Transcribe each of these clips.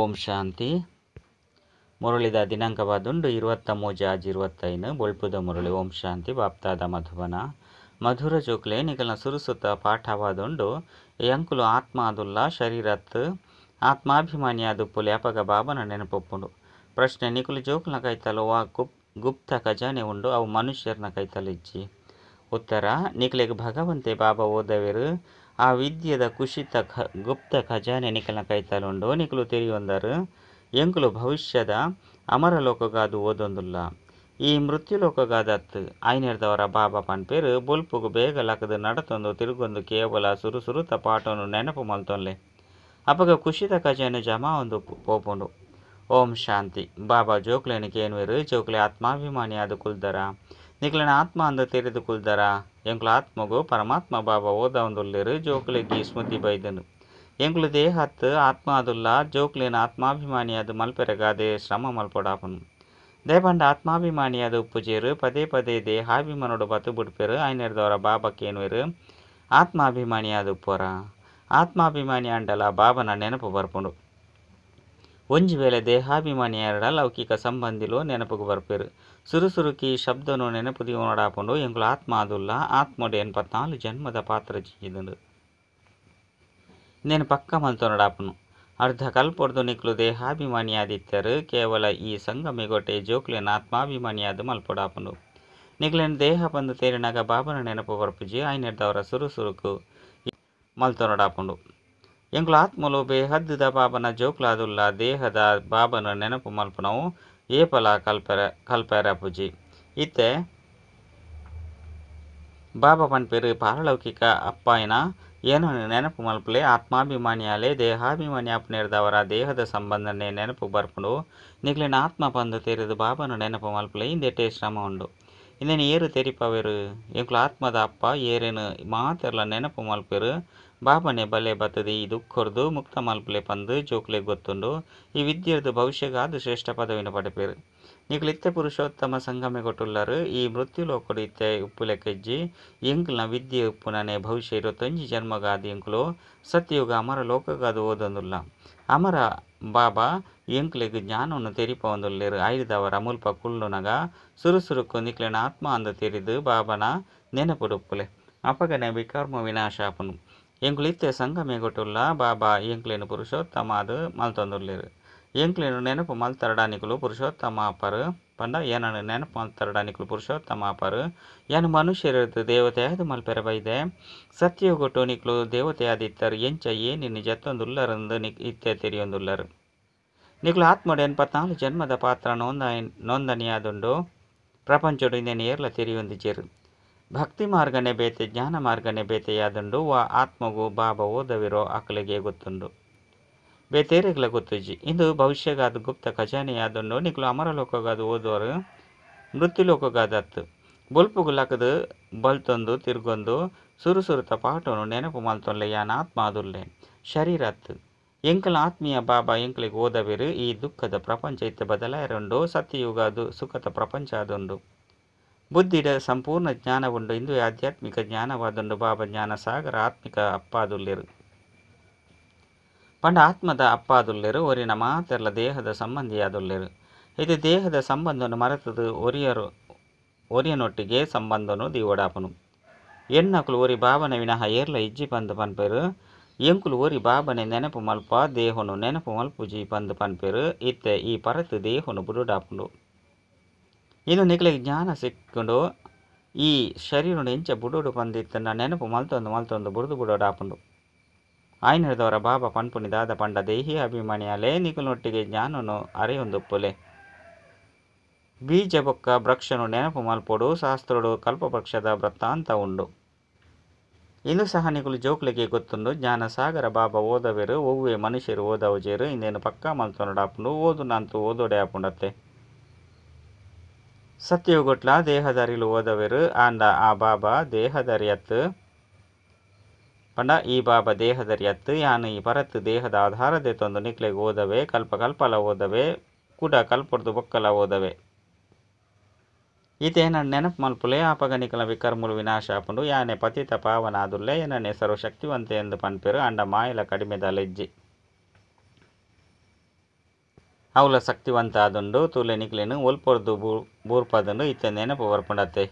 ಓಂ ಶಾಂತಿ. ಮುರಳಿದ ದಿನಾಂಕವಾದುಂಡು 23/6/25. ಬೊಳ್ಪುದ ಮುರಳಿ. ಓಂ ಶಾಂತಿ. ಬಾಪ್ತಾದ ಮಧುಬನ. ಮಧುರ ಜೋಕ್ಲೆ ನಿಕಲ್ನ ಸುರುಸುತ್ತ ಪಾಠವಾದುಂಡು. ಎಂಕುಲು ಆತ್ಮ ಆದುಲ್ಲ ಶರೀರತ್ ಆತ್ಮಾಭಿಮಾನಿಯಾದ ಪುಲೆ ಅಪಗ ಬಾಬನ ನೆನಪೊಪ್ಪುಂಡು. ಪ್ರಶ್ನೆ: ನಿಕುಲು ಜೋಕುಲ್ನ ಕೈತಲ್ ವಾ ಗುಪ್ತ ಖಜಾನೆ ಉಂಡು, ಅವು ಮನುಷ್ಯರ್ನ ಕೈತಲ್ ಇಜ್ಜಿ? ಉತ್ತರ: ನಿಕಲೆಗ್ ಭಗವಂತೆ ಬಾಬಾ ಓದವೆರು. ಆ ವಿದ್ಯೆದ ಖುಷಿತ ಗುಪ್ತ ಖಜಾನೆ ನಿಕಲ್ನ ಕೈತಲ್ ಉಂಡು. ನಿಕುಲು ತೆರಿಯೊಂದರು, ಎಂಕುಲು ಭವಿಷ್ಯದ ಅಮರ ಲೋಕಗಾದು ಓದೊಂದುಲ್ಲ, ಈ ಮೃತ್ಯುಲೋಕಗಾದತ್ತು. ಆಯ್ನೆರ್ದವರ ಬಾಬಾ ಪನ್ಪೇರು, ಬೊಲ್ಪುಗು ಬೇಗ ಲಕದು ನಡತೊಂದು ತಿರುಗೊಂದು ಕೇವಲ ಸುರು ಸುರುತ ಪಾಠನು ನೆನಪು ಮಲ್ತೊನ್ಲೆ. ಅಪಗ ಖುಷಿತ ಖಜಾನೆ ಜಮಾ ಒಂದು ಪೋಪುಂಡು. ಓಂ ಶಾಂತಿ. ಬಾಬಾ ಜೋಕ್ಲೆನ ಕೇನ್ವೆರು, ಜೋಕ್ಲೆ ಆತ್ಮಾಭಿಮಾನಿಯಾದ ಕುಲ್ದರ, ನಿಕ್ಲೆನ ಆತ್ಮ ಅಂದ ತೆರೆದು ಕುಲ್ದರ? ಎಂಕುಲು ಆತ್ಮಗು ಪರಮಾತ್ಮ ಬಾಬಾ ಓದೊಂದುಲ್ಲೆರು. ಜೋಕ್ಲೆಗ್ ಸ್ಮೃತಿ ಬೈದನು. ಎಂಕುಲು ದೇಹತ್ ಆತ್ಮ ಆದುಲ್ಲ. ಜೋಕ್ಲೆನ ಆತ್ಮಾಭಿಮಾನಿಯಾದ ಮಲ್ಪೆರೆಗಾದೆ ಶ್ರಮ ಮಲ್ಪೊಡಾಪುನು. ದಯಪಂಡ ಆತ್ಮಾಭಿಮಾನಿಯಾದ ಉಪ್ಪುಜೇರು, ಪದೇ ಪದೇ ದೇಹಾಭಿಮಾನೋಡು ಬತ್ತು ಬಿಡ್ಪೇರು. ಆಯ್ನೆರ್ದವರ ಬಾಬಾ ಕೇನ್ವೆರು, ಆತ್ಮಾಭಿಮಾನಿಯಾದ ಉಪ್ಪೋರ? ಆತ್ಮಾಭಿಮಾನಿ ಅಂಡಲ ಬಾಬನ ನೆನಪು ಬರ್ಪುಂಡು. ಒಂಜಿ ವೇಳೆ ದೇಹಾಭಿಮಾನಿಯಾರಡ ಲೌಕಿಕ ಸಂಬಂಧಿಲು ನೆನಪುಗು ಬರ್ಪೇರು. ಸುರು ಸುರುಕಿ ಶಬ್ದನು ನೆನಪು ದೀವನೊಡಾಪುಂಡು. ಎಂಕುಲು ಆತ್ಮ ಆದುಲ್ಲ. ಆತ್ಮಡು 84 ಜನ್ಮದ ಪಾತ್ರ ಜಿಂಜಿದುಂಡು. ನೇನು ಪಕ್ಕ ಮಲ್ತೊನೊಡಾಪುನು. ಅರ್ಧ ಕಲ್ಪೊಡ್ದು ನಿಕ್ಲು ದೇಹಾಭಿಮಾನಿಯಾದಿತ್ತರು. ಕೇವಲ ಈ ಸಂಗಮಿಗೊಟೆ ಜೋಕ್ಲೆನ ಆತ್ಮಾಭಿಮಾನಿಯಾದ ಮಲ್ಪೊಡಾಪುಂಡು. ನಿಕ್ಲೆನ ದೇಹ ಬಂದು ತೇರಿನಾಗ ಬಾಬನ ನೆನಪು ಬರ್ಪುಜಿ. ಆಯ್ನೆರ್ದವರ ಸುರು ಸುರುಕು ಮಲ್ತೊನೊಡಾಪುಂಡು. ಎಂಕುಲು ಆತ್ಮಲು ಬೇಹದ್ದುದ ಬಾಬನ ಜೋಕ್ಲಾದುಲ್ಲ. ದೇಹದ ಬಾಬನ ನೆನಪು ಮಲ್ಪುನವು ಏಪಲ ಕಲ್ಪೆರಪುಜಿ. ಇತ್ತೆ ಬಾಬಾ ಪನ್ಪೇರು, ಪಾರಲೌಕಿಕ ಅಪ್ಪಾಯನ ಏನನ್ನು ನೆನಪು ಮಲ್ಪಲೆ, ಆತ್ಮಾಭಿಮಾನಿಯಾಲೆ. ದೇಹಾಭಿಮಾನಿ ಆಪುನೆರ್ದವರ ದೇಹದ ಸಂಬಂಧನೆ ನೆನಪು ಬರ್ಪುಂಡು. ನಿಕ್ಲೆನ ಆತ್ಮ ಬಂದು ತೆರೆದು ಬಾಬನ ನೆನಪು ಮಲ್ಪಲೆ. ಇಂದೆಟೆ ಶ್ರಮ ಉಂಡು. ಇಂದೆನ ಏರು ತೆರಿಪವೆರು? ಎಂಕುಲು ಆತ್ಮದ ಅಪ್ಪ ಏರೇನು ಮಾತೆರ್ಲ ನೆನಪು ಮಲ್ಪೆರು. ಬಾಬನೆ ಬಲೆ ಬತ್ತದ ಈ ದುಃಖರ್ದು ಮುಕ್ತ ಮಲ್ಪಲೆ ಪಂದು ಜೋಕ್ಲೆ ಗೊತ್ತುಂಡು. ಈ ವಿದ್ಯೆರ್ದು ಭವಿಷ್ಯಗಾದ ಶ್ರೇಷ್ಠ ಪದವಿನ ಪಡೆಪೇರು. ನಿಕುಲು ಇತ್ತೆ ಪುರುಷೋತ್ತಮ ಸಂಗಮೆ ಕೊಟ್ಟುಲ್ಲರು. ಈ ಮೃತ್ಯು ಲೋಕಡು ಇತ್ತೆ ಉಪ್ಪುಲೆಕ್ಕೆಜ್ಜಿ. ಎಂಕುಲ್ನ ವಿದ್ಯೆ ಉಪ್ಪುನನೆ ಭವಿಷ್ಯ 21 ಜನ್ಮಗಾದ ಎಂಕುಲು ಸತ್ಯಯುಗ ಅಮರ ಲೋಕಗಾದ ಓದೊಂದುಲ್ಲ. ಅಮರ ಬಾಬಾ ಎಂಕ್ಲೆಗ್ ಜ್ಞಾನವನ್ನು ತೆರಿಪೊಂದುಲ್ಲೆರು. ಐದವರ ಮುಲ್ಪ ಕುಳ್ಳುನಗ ಸುರು ಸುರುಕು ನಿಕ್ಲೆನ ಆತ್ಮ ಅಂದ ತೆರಿದು ಬಾಬನ ನೆನಪುಡುಪ್ಪುಲೆ. ಅಪಗನೆ ವಿಕರ್ಮ ವಿನಾಶಾಪುನು. ಎಂಕುಲು ಇತ್ತೆ ಸಂಗಮೆಗೊಟ್ಟುಲ್ಲ. ಬಾಬಾ ಎಂಕ್ಲೆನ ಪುರುಷೋತ್ತಮ ಅದು ಮಲ್ತೊಂದುಲ್ಲೆರು. ಎಂಕ್ಲೆನ ನೆನಪು ಮಲ್ತರಡ ನಿಕುಲು ಪುರುಷೋತ್ತಮ ಆಪರು. ಪಂಡ ಏನನ್ನು ನೆನಪು ಮಲ್ತರಡ ನಿಕುಲು ಪುರುಷೋತ್ತಮ ಆಪರು. ಯಾನು ಮನುಷ್ಯರದ್ದು ದೇವತೆ ಆದು ಮಲ್ಪೆರ ಬೈದೆ. ಸತ್ಯಗೊಟ್ಟು ನಿಕುಲು ದೇವತೆ ಆದಿತ್ತರು. ಎಂಚ ಏನಿನ್ನು ಜತ್ತೊಂದುಲ್ಲರಂದು ಇತ್ತೆ ತೆರಿಯೊಂದುಲ್ಲರು. ನಿಕುಲು ಆತ್ಮಡು 84 ಜನ್ಮದ ಪಾತ್ರ ನೋಂದಣಿಯಾದುಂಡು. ಪ್ರಪಂಚಡು ಇಂದೇನು ಏರ್ಲ ತೆರಿಯೊಂದಿಜೆರು. ಭಕ್ತಿ ಮಾರ್ಗನೆ ಬೇತೆ, ಜ್ಞಾನ ಮಾರ್ಗನೆ ಬೇತೆಯಾದುಂಡು. ವಾ ಆತ್ಮಗು ಬಾಬಾ ಓದವಿರೋ ಅಕಲಿಗೆ ಗೊತ್ತುಂಡು, ಬೇತೇರೆಗ್ಲ ಗೊತ್ತುಜ್ಜಿ. ಇಂದು ಭವಿಷ್ಯಗಾದ ಗುಪ್ತ ಖಜಾನೆಯಾದುಂಡು. ನಿಕುಲು ಅಮರಲೋಕಗಾದ ಓದುವರು, ಮೃತ್ಯುಲೋಕಗಾದತ್ತು. ಬೊಲ್ಪುಗು ಲಕದು ಬಲ್ತೊಂದು ತಿರ್ಗೊಂದು ಸುರು ಸುರುತ ಪಾಠನು ನೆನಪು ಮಲ್ತೊನ್ಲೆ. ಯಾನ್ ಆತ್ಮ ಆದುಲ್ಲೆ, ಶರೀರತ್ತು. ಎಂಕಲ ಆತ್ಮೀಯ ಬಾಬಾ ಎಂಕಲಿಗೆ ಓದವಿರು. ಈ ದುಃಖದ ಪ್ರಪಂಚ ಇತ್ತೆ ಬದಲಾಯರುಂಡು. ಸತ್ಯಯುಗ ಅದು ಸುಖದ ಪ್ರಪಂಚ ಆದುಂಡು. ಬುದ್ಧಿಡ ಸಂಪೂರ್ಣ ಜ್ಞಾನವುಂಡು. ಇಂದು ಆಧ್ಯಾತ್ಮಿಕ ಜ್ಞಾನವಾದುಂಡು. ಬಾಬಾ ಜ್ಞಾನ ಸಾಗರ ಆತ್ಮಿಕ ಅಪ್ಪಾದುಲ್ಲೆರು. ಪಂಡ ಆತ್ಮದ ಅಪ್ಪಾದುಲ್ಲೆರು. ಒರಿನ ಮಾತೆರ್ಲ ದೇಹದ ಸಂಬಂಧಿಯಾದುಲ್ಲೆರು. ಇದು ದೇಹದ ಸಂಬಂಧವನ್ನು ಮರೆತದು ಒರಿಯನೊಟ್ಟಿಗೆ ಸಂಬಂಧನು ದೀವಡಾಪನು. ಎನ್ನಕುಲು ಒರಿ ಬಾಬನ ವಿನಃ ಏರ್ಲ ಇಜ್ಜಿ ಪಂದು ಪನ್ಪೇರು. ಎಂಕುಲು ಒರಿ ಬಾಬನೆ ನೆನಪು ಮಲ್ಪ, ದೇಹನು ನೆನಪು ಮಲ್ಪುಜಿ ಪಂದು ಪನ್ಪೇರು. ಇತ್ತೆ ಈ ಪರತು ದೇಹನು ಬುಡುಡಾಪುಂಡು. ಇನ್ನು ನಿಕ್ಲೆಗ್ ಜ್ಞಾನ ಸಿಕ್ಕೊಂಡು ಈ ಶರೀರನು ಎಂಚ ಬುಡುಡು ಪಂದಿತ್ತನ್ನ ನೆನಪು ಮಲ್ತೊಂದು ಮಲ್ತೊಂದು ಬುಡುದು ಬುಡೋಡಾಪುಂಡು. ಆಯ್ನೆರ್ದವರ ಬಾಬಾ ಪನ್ಪುನಿ ದಾದ ಪಂಡ, ದೇಹಿ ಅಭಿಮಾನಿಯಾಲೆ ನಿಕುಲೊಟ್ಟಿಗೆ ಜ್ಞಾನನು ಅರೆಯೊಂದುಪ್ಪುಲೆ. ಬೀಜ ಬೊಕ್ಕ ವೃಕ್ಷನು ನೆನಪು ಮಲ್ಪೊಡು. ಶಾಸ್ತ್ರಡು ಕಲ್ಪವೃಕ್ಷದ ವೃತ್ತಾಂತ ಉಂಡು. ಇಂದು ಸಹ ನಿಕುಲು ಜೋಕ್ಲೆಗೆ ಗೊತ್ತುಂಡು. ಜ್ಞಾನ ಸಾಗರ ಬಾಬಾ ಓದವೆರು. ಒವ್ವೆ ಮನುಷ್ಯರು ಓದವಜೇರು. ಇಂದೇನು ಪಕ್ಕಾ ಮಲ್ತೊನಡಾಪುಂಡು. ಓದು ನಂತು ಓದೋಡೆ ಆಪುಂಡತ್ತೆ. ಸತ್ಯಯುಗೊಟ್ಲ ದೇಹದಾರಿಲು ಓದವೆರು. ಆಂಡ ಆ ಬಾಬಾ ದೇಹದಾರಿಯತ್ತು. ಪಂಡ ಈ ಬಾಬಾ ದೇಹದರಿಯತ್ತು. ಯಾನು ಈ ಪರತ್ತು ದೇಹದ ಆಧಾರದೆ ತಂದು ನಿಕ್ಲೆಗ್ ಓದವೆ. ಕಲ್ಪ ಕಲ್ಪಲ ಓದವೆ, ಕೂಡ ಕಲ್ಪೊಡ್ದು ಬೊಕ್ಕಲ ಓದವೆ. ಈತೇನ ನೆನಪು ಮಲ್ಪುಲೆ. ಆಪಗ ನಿಕಲ ವಿಕರ್ಮುಲು ವಿನಾಶ ಆಪುಂಡು. ಯಾನೆ ಪತಿತ ಪಾವನ ಆದುಲ್ಲೆ. ಏನನೆ ಸರ್ವಶಕ್ತಿವಂತೆ ಎಂದು ಪನ್ಪೆರು. ಆಂಡ ಮಾಯಲ ಕಡಿಮೆದ ಲೆಜ್ಜಿ. ಅವಲ ಶಕ್ತಿವಂತ ಆದುಂಡು ತೂಲೆ ನಿಕ್ಲೆನ್ ಒಲ್ಪೊರ್ದು ಬೂರ್ಪದುಂಡು ಇತ್ತೆ ನೆನಪು ಬರ್ಪುಂಡತ್ತೆ.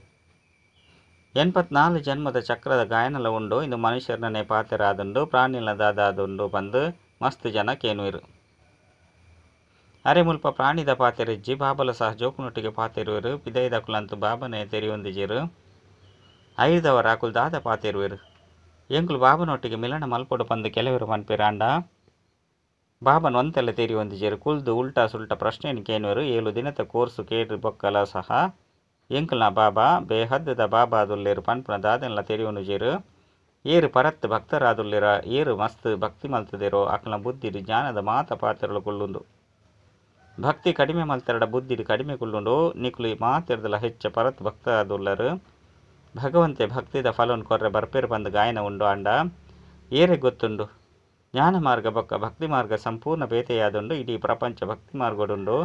84 ಜನ್ಮದ ಚಕ್ರದ ಗಾಯನಲ ಉಂಡು. ಇಂದು ಮನುಷ್ಯರ್ನನೆ ಪಾತೆರ ಆದುಂಡು ಪ್ರಾಣಿಲ ದಾದಾದುಂಡು ಪಂದ್ ಮಸ್ತ್ ಜನ ಕೇನುವೆರ್. ಅರೆ ಮುಲ್ಪ ಪ್ರಾಣಿದ ಪಾತೆರಿಜ್ಜಿ ಬಾಬಲ ಸಹ ಜೋಕುನೊಟ್ಟಿಗೆ ಪಾತೆರುವೆರ್. ಪಿದೈದಕುಲಂತು ಬಾಬನೇ ತೆರಿಯೊಂದಿಜೆರ್. ಐದವರ ಅಕುಲು ದಾದ ಪಾತೆರುವೆರ್. ಎಂಕುಲು ಬಾಬನೊಟ್ಟಿಗೆ ಮಿಲನ ಮಲ್ಪೊಡು ಪಂದ್ ಕೆಲವೆರ್ ಪನ್ಪೆರ್ ಆಂಡ ಬಾಬನ್ ಒಂತೆಲ್ಲ ತೆರಿಯೊಂದಿಜೆರ್. ಕುಲ್ದು ಉಲ್ಟಾ ಸುಲ್ಟಾ ಪ್ರಶ್ನೆನ್ ಕೇನುವೆರ್. 7 ದಿನತ ಕೋರ್ಸು ಕೇಡ್ ಬೊಕ್ಕಲ ಸಹ ಎಂಕಲ್ನ ಬಾಬಾ ಬೇಹದ್ದ ಬಾಬಾ ಆದುಲ್ಲೆರ್ ಪನ್ಪುನ ದಾದೆನ್ಲ ತೆರಿಯೊನುಜೆರ್. ಏರ್ ಪರತ್ ಭಕ್ತರಾದುಲ್ಲೆರ ಏರ್ ಮಸ್ತ್ ಭಕ್ತಿ ಮಲ್ತುದೆರೋ ಅಕಲ್ನ ಬುದ್ಧಿಡ್ ಜ್ಞಾನದ ಮಾತ ಪಾತ್ರಲು ಕುಲ್ಲುಂಡು. ಭಕ್ತಿ ಕಡಿಮೆ ಮಲ್ತರಡ ಬುದ್ಧಿಡ್ ಕಡಿಮೆ ಕುಲ್ಲುಂಡು. ನಿಕುಲು ಮಾತೆರ್ದಲ ಹೆಚ್ಚ ಪರತ್ ಭಕ್ತರಾದುಲ್ಲರು. ಭಗವಂತೆ ಭಕ್ತಿದ ಫಲನ್ ಕೊರ್ರೆ ಬರ್ಪೇರು ಪಂದ್ ಗಾಯನ ಉಂಡು ಆಂಡ ಏರೆ ಗೊತ್ತುಂಡು. ಜ್ಞಾನ ಮಾರ್ಗ ಬೊಕ್ಕ ಭಕ್ತಿ ಮಾರ್ಗ ಸಂಪೂರ್ಣ ಬೇತೆಯಾದುಂಡು. ಇಡೀ ಪ್ರಪಂಚ ಭಕ್ತಿ ಮಾರ್ಗಡುಂಡು.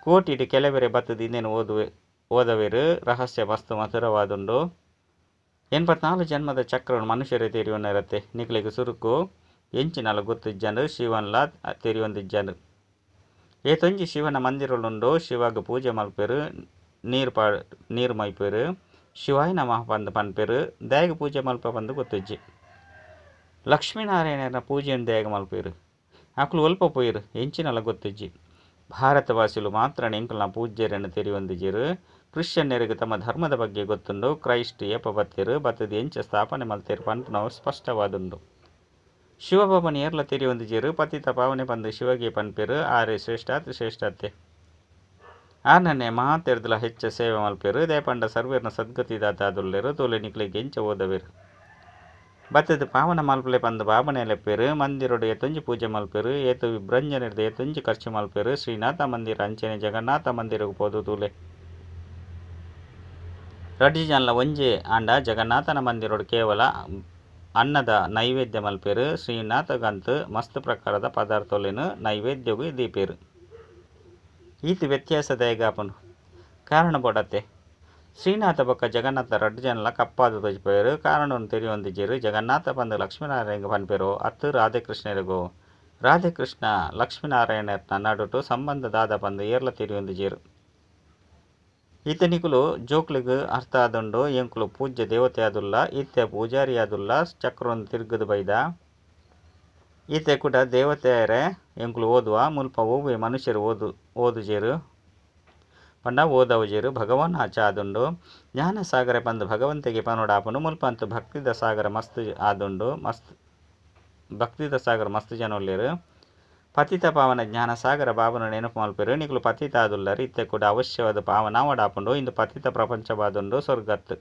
ಕೋಟಿಡ್ ಕೆಲವೆರೆ ಬತ್ತುದು ಇಂದೆನ್ ಓದವೆರ್. ರಹಸ್ಯ ಮಸ್ತ್ ಮಧುರವಾದುಂಡು. 84 ಜನ್ಮದ ಚಕ್ರನು ಮನುಷ್ಯರೇ ತೆರಿಯೊನರತ್ತೆ. ನಿಕುಲೆಗ್ ಸುರುಕು ಎಂಚಿನಲ ಗೊತ್ತಿಜ್ಜಂಡು ಶಿವನ್ಲ ತೆರಿಯೊಂದಿಜ್ಜಂಡು. ಏತೊಂಜಿ ಶಿವನ ಮಂದಿರಲುಂಡು. ಶಿವಗ್ ಪೂಜೆ ಮಲ್ಪೆರು, ನೀರು ಮೈಪೆರು, ಶಿವಾಯ ನಮಃ ಪಂದ್ ಪನ್ಪೆರು. ದಾಯೆಗ್ ಪೂಜೆ ಮಲ್ಪ ಪಂದ್ ಗೊತ್ತಿಜ್ಜಿ. ಲಕ್ಷ್ಮೀನಾರಾಯಣನ ಪೂಜೆಯನ್ನು ದಾಯೆಗ್ ಮಲ್ಪೆರು, ಅಕುಲು ಒಲ್ಪ ಪೋಯಿರು ಎಂಚಿನಲ ಗೊತ್ತಿಜ್ಜಿ. ಭಾರತವಾಸಿಲು ಮಾತ್ರ ಎಂಕಲ್ನ ಪೂಜ್ಯರನ್ನು ತೆರಿಯೊಂದಿಜೆರು. ಕ್ರಿಶ್ಚಿಯನ್ನರಿಗೆ ತಮ್ಮ ಧರ್ಮದ ಬಗ್ಗೆ ಗೊತ್ತುಂಡು. ಕ್ರೈಸ್ಟ್ ಏಪ ಬತ್ತೆರು ಬತ್ತದು ಎಂಚ ಸ್ಥಾಪನೆ ಮಲ್ತೆರು ಪನ್ಪುನವು ಸ್ಪಷ್ಟವಾದುಂಡು. ಶಿವಬಾಬನ ಏರ್ಲ ತೆರಿಯೊಂದಿಜೆರು. ಪತಿತ ಪಾವನೆ ಪಂದ್ ಶಿವಗೆ ಪನ್ಪೆರು. ಆರೆ ಶ್ರೇಷ್ಠಾತಿ ಶ್ರೇಷ್ಠತೆ. ಆರ್ನನೆ ಮಾತೆರ್ದಲ ಹೆಚ್ಚ ಸೇವೆ ಮಲ್ಪೆರು. ದೇಪಂಡ ಸರ್ವೇರ್ನ ಸದ್ಗತಿದಾತಾದುಲ್ಲೆರು. ತೂಲೆ ನಿಕ್ಲೆಗ್ ಎಂಚ ಓದವೆರು. ಬತ್ತದು ಪಾವನ ಮಲ್ಪಲೆ ಪಂದ್ ಬಾಬನೆ ಲೆಪ್ಪೆರು. ಮಂದಿರೊಡು ಏತೊಂಜಿ ಪೂಜೆ ಮಲ್ಪೆರು, ಏತು ವಿಭ್ರಂಜನೆರ್ದ್ ಏತೊಂಜಿ ಖರ್ಚು ಮಲ್ಪೆರು. ಶ್ರೀನಾಥ ಮಂದಿರ ಅಂಚನೆ ಜಗನ್ನಾಥ ಮಂದಿರಗ್ ಪೋದು ತೂಲೆ. ರಡ್ಡ್ ಜನಲ ಒಂಜೇ ಆಂಡ ಜಗನ್ನಾಥನ ಮಂದಿರೊಡು ಕೇವಲ ಅನ್ನದ ನೈವೇದ್ಯ ಮಲ್ಪೆರು. ಶ್ರೀನಾಥಗಂತ ಮಸ್ತ್ ಪ್ರಕಾರದ ಪದಾರ್ಥಲೆನ್ ನೈವೇದ್ಯಗ್ ದೀಪೆರು. ಈತ ವ್ಯತ್ಯಾಸ ದಾಯೆಗಾಪುಂಡು ಕಾರಣ ಬೋಡತ್ತೆ. ಶ್ರೀನಾಥ ಬೊಕ್ಕ ಜಗನ್ನಾಥ ರಡ್ಡ್ ಜನಲ ಕಪ್ಪಾದ್ ತೋಜಿಪೆರು. ಕಾರಣವನ್ನು ತೆರಿಯೊಂದಿಜೆರು. ಜಗನ್ನಾಥ ಪಂದ್ ಲಕ್ಷ್ಮೀನಾರಾಯಣಗ್ ಪನ್ಪೆರು ಅತ್ತು ರಾಧೆಕೃಷ್ಣರಿಗೋ. ರಾಧೆಕೃಷ್ಣ ಲಕ್ಷ್ಮೀನಾರಾಯಣನ ನಡುಟು ಸಂಬಂಧ ದಾದ ಪಂದ್ ಏರ್ಲ ತೆರಿಯೊಂದಿಜೆರು. ಇತ್ತೆ ನಿಕುಲು ಜೋಕ್ಲೆಗ್ ಅರ್ಥ ಆದುಂಡು. ಎಂಕುಲು ಪೂಜ್ಯ ದೇವತೆ ಆದುಲ್ಲ, ಇತ್ತೆ ಪೂಜಾರಿ ಆದುಲ್ಲ, ಚಕ್ರನ್ ತಿರ್ಗದು ಬೈದ. ಇತ್ತೆ ಕೂಡ ದೇವತೆಯರೇ ಎಂಕುಲು ಓದುವ ಮುಲ್ಪ ಒವ್ವೆ ಮನುಷ್ಯರು ಓದುಜೆರು ಪಂಡ ಓದವುಜೆರು. ಭಗವಾನ್ ಆಚ ಆದುಂಡು. ಜ್ಞಾನ ಸಾಗರ ಪಂದ್ ಭಗವಂತೆಗೆ ಪನೊಡಾಪುಂಡು. ಮುಲ್ಪ ಅಂತೂ ಭಕ್ತಿದ ಸಾಗರ ಮಸ್ತ್ ಆದುಂಡು. ಮಸ್ತ್ ಭಕ್ತಿದ ಸಾಗರ ಮಸ್ತ್ ಜನ ಉಲ್ಲೆರು. ಪತಿತ ಪಾವನ ಜ್ಞಾನ ಸಾಗರ ಬಾಬನ ನೆನಪು ಮಲ್ಪೆರು. ನಿಕುಲು ಪತಿತ ಆದುಲ್ಲರು. ಇತ್ತೆ ಕೂಡ ಅವಶ್ಯವಾದ ಪಾವನಾವಡಾಪುಂಡು. ಇಂದು ಪತಿತ ಪ್ರಪಂಚವಾದುಂಡು ಸ್ವರ್ಗತ್ತು.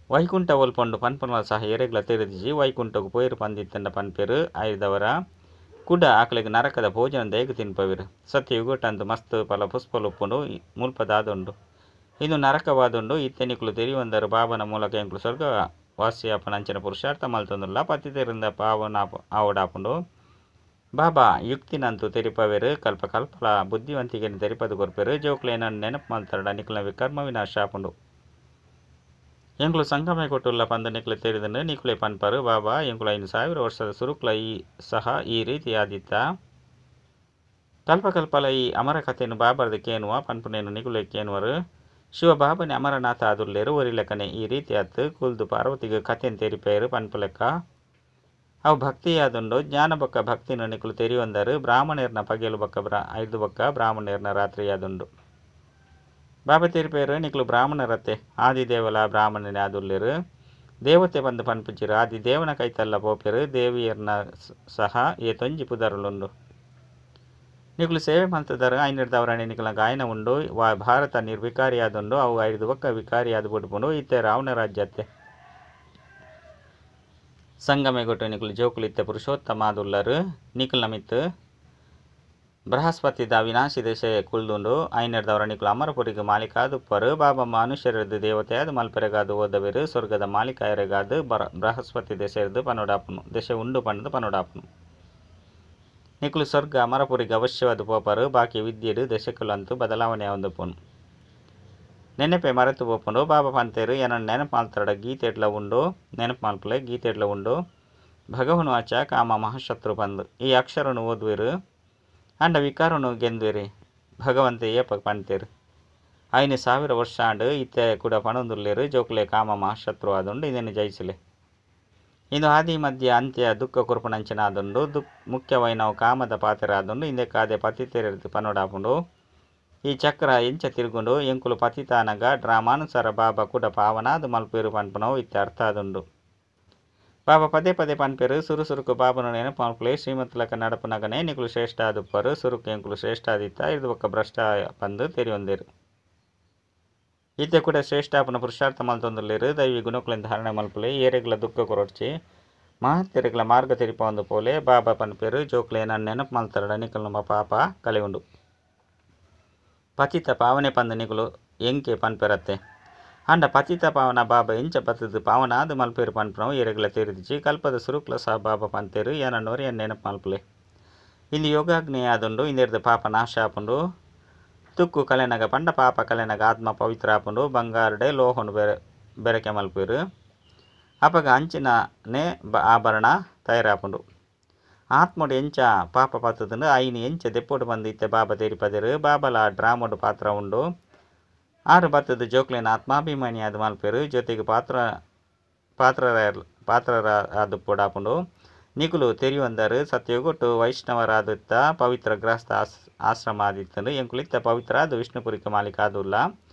ವೈಕುಂಠ ಒಲ್ಪುಂಡು ಪನ್ಪುನ ಸಹ ಏರೆಗ್ಲ ತೆರಿದಿಜಿ. ವೈಕುಂಠಗ್ ಪೋಯಿರು ಪಂದಿತ್ತಂಡ ಪನ್ಪೆರು. ಐದವರ ಕುಡ ಆಕಲೆಗ್ ನರಕದ ಭೋಜನ ದಾಯೆಗ್ ತಿನ್ಪವೆರು. ಸತ್ಯಯುಗಟಂತು ಮಸ್ತ್ ಫಲ ಪುಷ್ಪಲು ಉಪ್ಪುಂಡು. ಮುಲ್ಪ ದಾದುಂಡು ಇಂದು ನರಕವಾದುಂಡು. ಇತ್ತೆ ನಿಕುಲು ತೆರಿಯೊಂದರು ಬಾಬನ ಮೂಲಕ ಎಂಕುಲು ಸ್ವರ್ಗ ವಾಸಿಯಾಪುನ ಅಂಚಿನ ಪುರುಷಾರ್ಥ ಮಲ್ತೊಂದುಲ್ಲ. ಪತಿತರಿಂದ ಪಾವನ ಆವಡಾಪುಂಡು. ಬಾಬಾ ಯುಕ್ತಿನಂತು ತೆರಿಪವೆರು. ಕಲ್ಪ ಕಲ್ಪಲ ಬುದ್ಧಿವಂತಿಕೆಯನ್ನು ತೆರಿಪದು ಕೊರ್ಪೆರು. ಜೋಕ್ಲೆನ ನೆನಪು ಮಲ್ತರಡ ನಿಕುಲ್ನ ವಿಕರ್ಮ ವಿನಾಶ ಆಪುಂಡು. ಎಂಕುಲು ಸಂಗಮ ಕೊಟ್ಟುಲ್ಲ ಪಂದ್ ನಿಕ್ಲೆ ತೆರಿದಂಡು. ನಿಕುಲೆ ಪನ್ಪರು ಬಾಬಾ ಎಂಕುಲು 5000 ವರ್ಷದ ಸುರುಕ್ಲ ಈ ಸಹ ಈ ರೀತಿ ಆದಿತ್ತ. ಕಲ್ಪ ಕಲ್ಪಲ ಈ ಅಮರ ಕಥೆಯನ್ನು ಬಾಬರ್ದ ಕೇನುವ ಪನ್ಪುನೇನು ನಿಕುಲೆ ಕೇನುವರು. ಶಿವ ಬಾಬನೆ ಅಮರನಾಥ ಆದುಲ್ಲೆರು. ಒರಿ ಲೆಕ್ಕನೆ ಈ ರೀತಿ ಆತ್ ಕುಲ್ದು ಪಾರ್ವತಿಗೆ ಕಥೆನ್ ತೆರಿಪೇರು ಪನ್ಪು ಲೆಕ್ಕ. ಅವು ಭಕ್ತಿಯಾದುಂಡು. ಜ್ಞಾನ ಬೊಕ್ಕ ಭಕ್ತಿನ ನಿಕುಲು ತೆರಿಯೊಂದರು. ಬ್ರಾಹ್ಮಣರ್ನ ಪಗೆಲು ಬೊಕ್ಕ ಐದು ಬೊಕ್ಕ ಬ್ರಾಹ್ಮಣರ್ನ ರಾತ್ರಿಯಾದುಂಡು. ಬಾಬಾ ತೆರಿಪೇರು ನಿಕುಲು ಬ್ರಾಹ್ಮಣರತ್ತೆ. ಆದಿದೇವಲ ಬ್ರಾಹ್ಮಣನೇ ಆದುಲ್ಲೆರು. ದೇವತೆ ಪಂದ್ ಪನ್ಪುಜೆರು. ಆದಿ ದೇವನ ಕೈತಲ್ಲ ಪೋಪೆರು. ದೇವಿಯರ್ನ ಸಹ ಏತೊಂಜಿ ಪುದರುಲುಂಡು. ನಿಕುಲು ಸೇವೆ ಮಲ್ತದಾರು. ಐನಿರ್ದವರಣೆ ನಿಕುಲ ಗಾಯನ ಉಂಡು. ಭಾರತ ನಿರ್ವಿಕಾರಿಯಾದುಂಡು. ಅವು ಐದು ಬೊಕ್ಕ ವಿಕಾರಿಯಾದ ಬುಡ್ಪುಂಡು. ಇತ್ತೆ ರಾವಣ ರಾಜ್ಯತ್ತೆ. ಸಂಗಮೆಗೊಟ್ಟು ನಿಕುಲು ಜೋಕುಲು ಇತ್ತೆ ಪುರುಷೋತ್ತಮ ಆದುಲ್ಲರು. ನಿಕುಲ್ನ ಮಿತ್ತು ಬೃಹಸ್ಪತಿದ ವಿನಾಶಿ ದಶೆ ಕುಲ್ದುಂಡು. ಐನೆರ್ದವರ ನಿಕುಲು ಅಮರಪುರಿಗೆ ಮಾಲೀಕಾದುಪ್ಪರು. ಬಾಬಾ ಮನುಷ್ಯರದ್ದು ದೇವತೆಯಾದ ಮಲ್ಪೆರೆಗಾದು ಓದವೆರು. ಸ್ವರ್ಗದ ಮಾಲೀಕಾಯರೆಗಾದು ಬೃಹಸ್ಪತಿ ದಶೆರ್ದು ಪನೊಡಾಪುನು ದಶೆ ಉಂಡು ಪಂಡ್ದು ಪನೊಡಾಪುನು. ನಿಕುಲು ಸ್ವರ್ಗ ಅಮರಪುರಿಗೆ ಅವಶ್ಯವಾದ ಪೋಪರು. ಬಾಕಿ ವಿದ್ಯೆಡು ದಶೆಕುಲಂತೂ ಬದಲಾವಣೆ ಆವೊಂದುಪ್ಪುನು. ನೆನಪೆ ಮರೆತು ಪೋಪುಂಡು. ಬಾಬಾ ಪಂತೇರು ಎನನ್ ನೆನಪು ಮಲ್ತರಡ ಗೀತೆಡ್ಲ ಉಂಡು. ನೆನಪು ಮಲ್ಪಲೆ ಗೀತೆಡ್ಲ ಉಂಡು. ಭಗವನ್ ವಾಚ ಕಾಮ ಮಹಾಶತ್ರು ಪಂದ್ ಈ ಅಕ್ಷರನು ಓದುವೆರು. ಅಂಡ ವಿಕಾರನು ಗೆಂದುವೆರಿ ಭಗವಂತ ಏಪ ಪಣ್ತೇರು 5000 ವರ್ಷ ಆಂಡ್ ಇತ್ತೆ ಕೂಡ ಪಣೊಂದುಲ್ಲೇರು ಜೋಕುಲೆ ಕಾಮ ಮಹಾಶತ್ರು ಆದುಂಡು ಇದನ್ನು ಜಯಿಸಲೆ ಇಂದು ಆದಿ ಮಧ್ಯ ಅಂತ್ಯ ದುಃಖ ಕುರುಪುನಂಚನಾದುಂಡು ಮುಖ್ಯವಾಯಿನವು ಕಾಮದ ಪಾತ್ರ ಆದುಂಡು ಇಂದೆಕ್ಕಾದೆ ಪತಿತೆರೆರ್ದು ಪನೊಡಾಪುಂಡು ಈ ಚಕ್ರ ಎಂಚ ತಿರುಗುಂಡು ಎಂಕುಲು ಪತಿತಾನಗ ಡ್ರಾಮಾನುಸಾರ ಬಾಬಾ ಕೂಡ ಪಾವನಾದು ಮಲ್ಪೇರು ಪನ್ಪುನವು ಇತ್ತೆ ಅರ್ಥ ಆದುಂಡು ಬಾಬಾ ಪದೇ ಪದೇ ಪನ್ಪೇರು ಸುರು ಸುರುಕು ಬಾಬನ ನೆನಪು ಮಲ್ಪುಲೆ ಶ್ರೀಮಂತಲಕ ನಡಪುನಗನೇ ನಿಕುಲು ಶ್ರೇಷ್ಠ ಆದುಪ್ಪರು ಸುರುಕು ಎಂಕುಲು ಶ್ರೇಷ್ಠ ಆದಿತ್ತ ಇದು ಬೊಕ್ಕ ಭ್ರಷ್ಟ ಪಂದು ತೆರಿಯೊಂದೇರು ಇತ್ತೆ ಕೂಡ ಶ್ರೇಷ್ಠಾಪನ ಪುರುಷಾರ್ಥ ಮಲ್ತೊಂದುಲ್ಲೇರು ದೈವಿ ಗುಣಕುಲೆನ್ ಧಾರಣೆ ಮಲ್ಪುಲೆ ಏರೆಗ್ಲ ದುಃಖ ಕೊರೊಡ್ಚಿ ಮಹಾತೆರೆಗ್ಲ ಮಾರ್ಗ ತೆರಿಪೊಂದು ಪೋಲೆ ಬಾಬಾ ಪನ್ಪೇರು ಜೋಕ್ಲೆ ನನ್ ನೆನಪು ಮಲ್ತರಡ ನಿಕುಲು ಪಾಪ ಕಲೆಯುಂಡು ಪತಿತ ಪಾವನೆ ಪಂದು ನಿಕುಲು ಎಂಕೆ ಪನ್ಪೆರತ್ತೆ ಅಂಡ ಪತಿತ ಪಾವನ ಬಾಬಾ ಎಂಚ ಪತದು ಪಾವನಾದು ಮಲ್ಪೇರು ಪನ್ಪುನವು ಏರೆಗ್ಲ ತೆರಿದಿಜಿ ಕಲ್ಪದ ಸುರುಕ್ಲ ಸಹ ಬಾಬಾ ಪಂತೇರು ಏನನ್ನೋರು ಎನ್ ನೆನಪು ಮಲ್ಪುಲೆ ಇಂದು ಯೋಗಾಗ್ನಿ ಆದುಂಡು ಇಂದೆರ್ದು ಪಾಪ ನಾಶ ಆಪುಂಡು ತುಕ್ಕು ಕಲೆನಗ ಪಂಡ ಪಾಪ ಕಲೆನಗ ಆತ್ಮ ಪವಿತ್ರ ಆಪುಂಡು ಬಂಗಾರಡೆ ಲೋಹನು ಬೆರಕೆ ಮಲ್ಪೇರು ಅಪಗ ಅಂಚಿನನೇ ಆಭರಣ ತಯಾರಾಪುಂಡು ಆತ್ಮಡು ಎಂಚ ಪಾಪ ಪತ್ತದಂಡು ಐನು ಎಂಚ ದೆಪ್ಪೋಡು ಬಂದು ಇತ್ತೆ ಬಾಬಾ ತೆರಿಪದೆರು ಬಾಬಲ ಡ್ರಾಮೋಡು ಪಾತ್ರ ಉಂಡು ಆರು ಬತ್ತದ ಜೋಕ್ಲೆನ ಆತ್ಮಾಭಿಮಾನಿ ಆದ ಮಲ್ಪೇರು ಜೊತೆಗೆ ಪಾತ್ರರ ಆದು ಪೊಡಾಪುಂಡು ನಿಕುಲು ತೆರಿಯೊಂದರು ಸತ್ಯಗೊಟ್ಟು ವೈಷ್ಣವರಾದಿತ್ತ ಪವಿತ್ರ ಗೃಹಸ್ಥ ಆಶ್ರಮ ಆದಿತ್ತಂದು ಎಂಕುಲಿತ್ತ ಪವಿತ್ರ ಅದು ವಿಷ್ಣುಪುರಿಕ ಮಾಲಿಕ ಆದುಲ್ಲ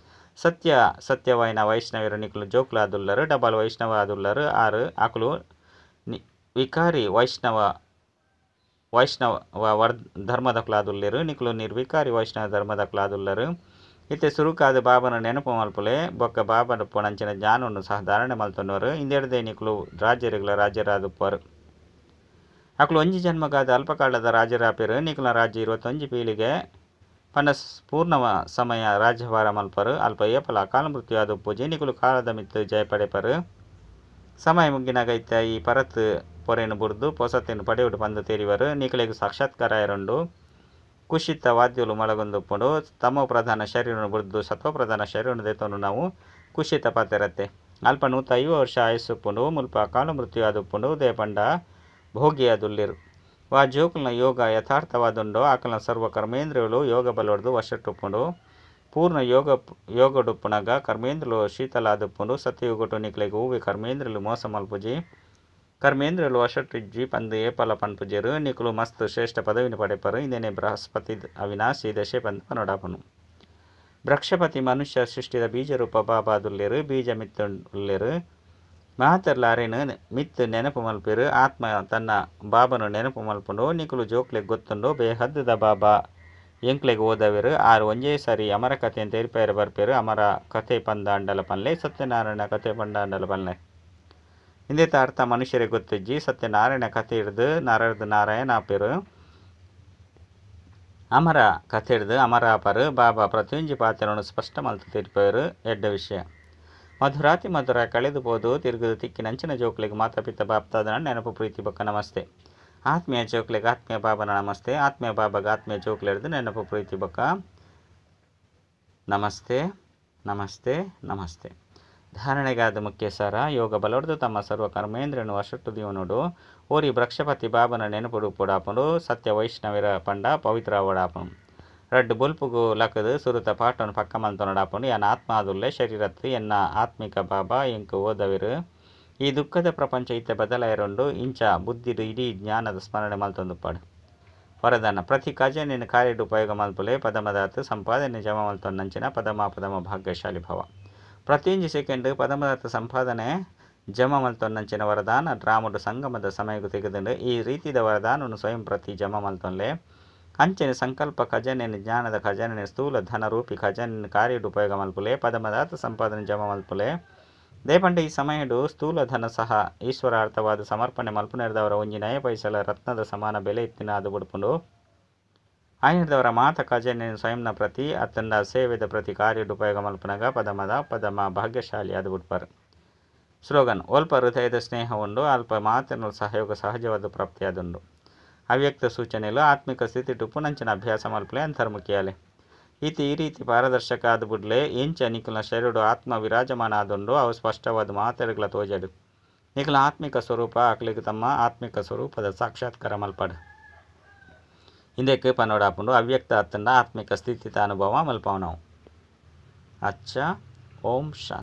ಸತ್ಯ ಸತ್ಯವಾಯಿನ ವೈಷ್ಣವರು ನಿಕುಲು ಜೋಕ್ಲಾದುಲ್ಲರು ಡಬಲ್ ವೈಷ್ಣವ ಆದುಲ್ಲರು ಆರು ಆಕುಲು ವಿಕಾರಿ ವೈಷ್ಣವ ವೈಷ್ಣವ ಧರ್ಮದಕ್ಲಾದುಲ್ಲೇರು ನಿಕುಲು ನಿರ್ವಿಕಾರಿ ವೈಷ್ಣವ ಧರ್ಮದಕ್ಲಾದುಲ್ಲರು ಇತ್ತೆ ಸುರುಕಾದ ಬಾಬನ ನೆನಪು ಮಲ್ಪುಲೆ ಬೊಕ್ಕ ಬಾಬನ ಪೊಣಂಚಿನ ಜ್ಞಾನವನ್ನು ಸಹ ಧಾರಣೆ ಮಲ್ತೊನ್ನವರು ಇಂದೆಡ್ದೆ ನಿಕುಲು ರಾಜ್ಯರುಗಳ ರಾಜ್ಯರಾದುಪ್ಪರು ಅಕುಲು ಒಂಜಿ ಜನ್ಮಗಾದ ಅಲ್ಪಕಾಲದ ರಾಜರಾಪೆರು ನಿಕುಲ ರಾಜ್ಯ 21 ಪೀಳಿಗೆ ಪಂಡ ಪೂರ್ಣ ಸಮಯ ರಾಜ್ಯಭಾರ ಮಲ್ಪರು ಅಲ್ಪ ಏಪಲ ಅಕಾಲ ಮೃತ್ಯು ಆದ ಪೂಜೆ ನಿಕುಲು ಕಾಲದ ಮಿತ್ತು ಜಯ ಪಡೆಪರು ಸಮಯ ಮುಗ್ಗಿನಾಗ ಇತ್ತ ಈ ಪರತ್ ಪೊರೆಯನ್ನು ಬುರ್ದು ಪೊಸತೆಯನ್ನು ಪಡೆಯುಡು ಪಂದು ತೇರಿವರು ನಿಕುಲೆಗ್ ಸಾಕ್ಷಾತ್ಕಾರ ಎರೊಂಡು ಕುಶಿತ ವಾದ್ಯಲು ಮಳಗೊಂದುಪ್ಪುಂಡು ತಮೋ ಪ್ರಧಾನ ಶರೀರವನ್ನು ಬುರ್ದು ಸತ್ವ ಪ್ರಧಾನ ಶರೀರವನ್ನು ದೇತೊಂಡು ನಾವು ಕುಶಿತ ಪಾತೆರತ್ತೆ ಅಲ್ಪ 150 ವರ್ಷ ಆಯಸ್ಸುಪ್ಪುಂಡು ಮುಲ್ಪ ಅಕಾಲ ಮೃತ್ಯು ಆದುಪ್ಪುಂಡು ದೇಪಂಡ ಭೋಗಿಯಾದುಲ್ಲಿರು ವಾ ಜೋಕುಲ್ನ ಯೋಗ ಯಥಾರ್ಥವಾದುಂಡೋ ಆಕಲ್ನ ಸರ್ವ ಕರ್ಮೇಂದ್ರಿಯಗಳು ಯೋಗ ಬಲೊಡ್ದು ವಶಟ್ಟುಪ್ಪುಂಡು ಪೂರ್ಣ ಯೋಗಡುಪ್ಪುನಗ ಕರ್ಮೇಂದ್ರಲು ಶೀತಲಾದುಪ್ಪುಂಡು ಸತ್ಯಯುಗಟು ನಿಕ್ಲೆಗ್ ಹೂವೆ ಕರ್ಮೇಂದ್ರಲು ಮೋಸ ಮಲ್ಪುಜಿ ಕರ್ಮೇಂದ್ರಲು ವಶಟ್ಟಿಜ್ಜಿ ಪಂದು ಏಪಲ ಪನ್ಪುಜೆರು ನಿಕುಲು ಮಸ್ತ್ ಶ್ರೇಷ್ಠ ಪದವಿನ ಪಡೆಪರು ಇಂದೇನೆ ಬೃಹಸ್ಪತಿ ಅವಿನಾಶಿ ದಶೆ ಪಂದು ಪನೊಡಾಪನು ವೃಕ್ಷಪತಿ ಮನುಷ್ಯ ಸೃಷ್ಟಿದ ಬೀಜರೂಪ ಬಾಬಾದುಲ್ಲೇರು ಬೀಜ ಮಿತ್ತುಲ್ಲೇರು ಮಾತರ್ಲಾರೇನು ಮಿತ್ತು ನೆನಪು ಮಲ್ಪೇರು ಆತ್ಮ ತನ್ನ ಬಾಬನು ನೆನಪು ಮಲ್ಪುಂಡು ನಿಕುಲು ಜೋಕ್ಲೆಗ್ ಗೊತ್ತುಂಡು ಬೇಹದ್ದುದ ಬಾಬಾ ಎಂಕ್ಲೆಗ್ ಓದವೆರು ಆರು ಒಂಜೇ ಸಾರಿ ಅಮರ ಕಥೆಯನ್ನು ತೆರಿಪೇರು ಬರ್ಪೇರು ಅಮರ ಕಥೆ ಪಂದಾಂಡಲ ಪನ್ಲೆ ಸತ್ಯನಾರಾಯಣ ಕಥೆ ಪಂದಾಂಡಲ ಪನ್ಲೆ ಇಂದೇತ ಅರ್ಥ ಮನುಷ್ಯರಿಗೆ ಗೊತ್ತಿಜ್ಜಿ ಸತ್ಯನಾರಾಯಣ ಕಥೆ ಹಿಡ್ದು ನಾರರ್ದು ನಾರಾಯಣ ಆಪೇರು ಅಮರ ಕಥೆ ಹಿಡ್ದು ಅಮರ ಆಪರು ಬಾಬಾ ಪ್ರತಿಯೊಂಜಿ ಪಾತ್ರವನ್ನು ಸ್ಪಷ್ಟ ಮಲ್ತು ತೀರ್ಪೇರು ಎಡ್ಡ ವಿಷಯ ಮಧುರಾತಿ ಮಧುರ ಕಳೆದು ಪೋದು ತಿರುಗುದು ತಿಕ್ಕಿನಂಚಿನ ಜೋಕ್ಲೆಗ್ ಮಾತಾಪಿತ ಬಾಪ್ತಾದನ ನೆನಪು ಪ್ರೀತಿ ಬೊಕ್ಕ ನಮಸ್ತೆ ಆತ್ಮೀಯ ಜೋಕ್ಲೆಗ್ ಆತ್ಮೀಯ ಬಾಬನ ನಮಸ್ತೆ ಆತ್ಮೀಯ ಬಾಬಾಗ ಆತ್ಮೀಯ ಜೋಕ್ಲೆರ್ದು ನೆನಪು ಪ್ರೀತಿ ಬೊಕ್ಕ ನಮಸ್ತೆ ನಮಸ್ತೆ ನಮಸ್ತೆ. ಧಾರಣೆಗಾದ ಮುಖ್ಯ ಸಾರ ಯೋಗ ಬಲೊಡ್ದು ತಮ್ಮ ಸರ್ವ ಕರ್ಮೇಂದ್ರನು ವಶಟ್ಟು ದಿವನುಡು ಓರಿ ವೃಕ್ಷಪತಿ ಬಾಬನ ನೆನಪುಡು ಪೊಡಾಪುಂಡು ಸತ್ಯ ವೈಷ್ಣವರ ಪಂಡ ಪವಿತ್ರ ಓಡಾಪುಂಡು ರಡ್ಡು ಬೊಲ್ಪುಗು ಲಕದು ಸುರುತ ಪಾಟನು ಪಕ್ಕ ಮಲ್ತೊನಡಾಪುಂಡು ಎನ್ನ ಆತ್ಮಾದುಲ್ಲೆ ಶರೀರತ್ತು ಎನ್ನ ಆತ್ಮಿಕ ಬಾಬಾ ಎಂಕು ಓದವಿರು ಈ ದುಃಖದ ಪ್ರಪಂಚ ಇತ್ತೆ ಬದಲಾಯರುಂಡು ಇಂಚ ಬುದ್ಧಿಡು ಇಡೀ ಜ್ಞಾನದ ಸ್ಮರಣೆ ಮಲ್ತೊಂದುಪ್ಪಾಡು ವರದಾನ ಪ್ರತಿ ಖಜಾನೆಯನ್ನು ಕಾರ್ಯಡು ಉಪಯೋಗ ಮಲ್ಪುಲೆ ಪದಮದಾತು ಸಂಪಾದನೆ ಜಮ ಮಲ್ತೊನ್ನಂಚಿನ ಪದಮ ಪದಮ ಭಾಗ್ಯಶಾಲಿ ಭವ ಪ್ರತಿಯೊಂಜಿ ಸೆಕೆಂಡ್ ಪದಮದಾತು ಸಂಪಾದನೆ ಜಮ ಮಲ್ತೊನ್ನಂಚಿನ ವರದಾನ ಡ್ರಾಮುಡು ಸಂಗಮದ ಸಮಯಕ್ಕೂ ತೆಗೆದುಂಡು ಈ ರೀತಿದ ವರದಾನವನ್ನು ಸ್ವಯಂ ಪ್ರತಿ ಜಮ ಮಲ್ತೊನ್ಲೆ ಅಂಚನೆ ಸಂಕಲ್ಪ ಖಜಾನೆಯನ್ನು ಜ್ಞಾನದ ಖಜಾನೆ ಸ್ಥೂಲ ಧನ ರೂಪಿ ಖಜಾನೆಯನ್ನು ಕಾರ್ಯಡು ಉಪಯೋಗ ಮಲ್ಪುಲೆ ಪದಮದಾತ ಸಂಪಾದನೆ ಜಮ ಮಲ್ಪುಲೆ ದೇಪಂಡ ಈ ಸಮಯಡು ಸ್ಥೂಲ ಧನ ಸಹ ಈಶ್ವರಾರ್ಥವಾದ ಸಮರ್ಪಣೆ ಮಲ್ಪುನೆರ್ದವರ ಒಂಜಿ ನಯ ಪೈಸಲ ರತ್ನದ ಸಮಾನ ಬೆಲೆ ಇತ್ತಿನ ಅದು ಬುಡ್ಪುಂಡು ಆಯನದವರ ಮಾತ ಖಜಾನೆಯನ್ನು ಸ್ವಯಂನ ಪ್ರತಿ ಅತ್ತಂಡ ಸೇವೆದ ಪ್ರತಿ ಕಾರ್ಯಡು ಉಪಯೋಗ ಮಲ್ಪುನಗ ಪದಮದ ಪದಮ ಭಾಗ್ಯಶಾಲಿ ಅದು ಬುಡ್ಪರು. ಸ್ಲೋಗನ್ ಅಲ್ಪ ಹೃದಯದ ಸ್ನೇಹ ಉಂಡು ಅಲ್ಪ ಮಾತಿನ ಸಹಯೋಗ ಸಹಜವಾದ ಪ್ರಾಪ್ತಿಯಾದುಂಡು ಅವ್ಯಕ್ತ ಸೂಚನೆಲು ಆತ್ಮಿಕ ಸ್ಥಿತಿ ಪುನಂಚಿನ ಅಭ್ಯಾಸ ಮಲ್ಪಲೆ ಅಂತರ್ಮುಖಿಯಾಲೆ ಈತಿ ಈ ರೀತಿ ಪಾರದರ್ಶಕ ಆದ ಬುಡ್ಲೆ ಎಂಚ ನಿಖಿಲ ಶರೀರಡು ಆತ್ಮ ವಿರಾಜಮಾನ ಆದುಂಡು ಅವು ಸ್ಪಷ್ಟವಾದ ಮಾತೆರಗಳ ತೋಜಡು ನಿಖಿಲ ಆತ್ಮಿಕ ಸ್ವರೂಪ ಅಕ್ಲಿಗೆ ತಮ್ಮ ಆತ್ಮಿಕ ಸ್ವರೂಪದ ಸಾಕ್ಷಾತ್ಕಾರ ಮಲ್ಪಡು. ಇಂದೆಕ್ ಪನೊಡಾಪುಂಡು ಅವ್ಯಕ್ತ ಅತ್ತಂಡ ಆತ್ಮಿಕ ಸ್ಥಿತಿತ ಅನುಭವ ಮಲ್ಪಾವುನವು. ಅಚ್ಚ, ಓಂ ಶಾಂತಿ.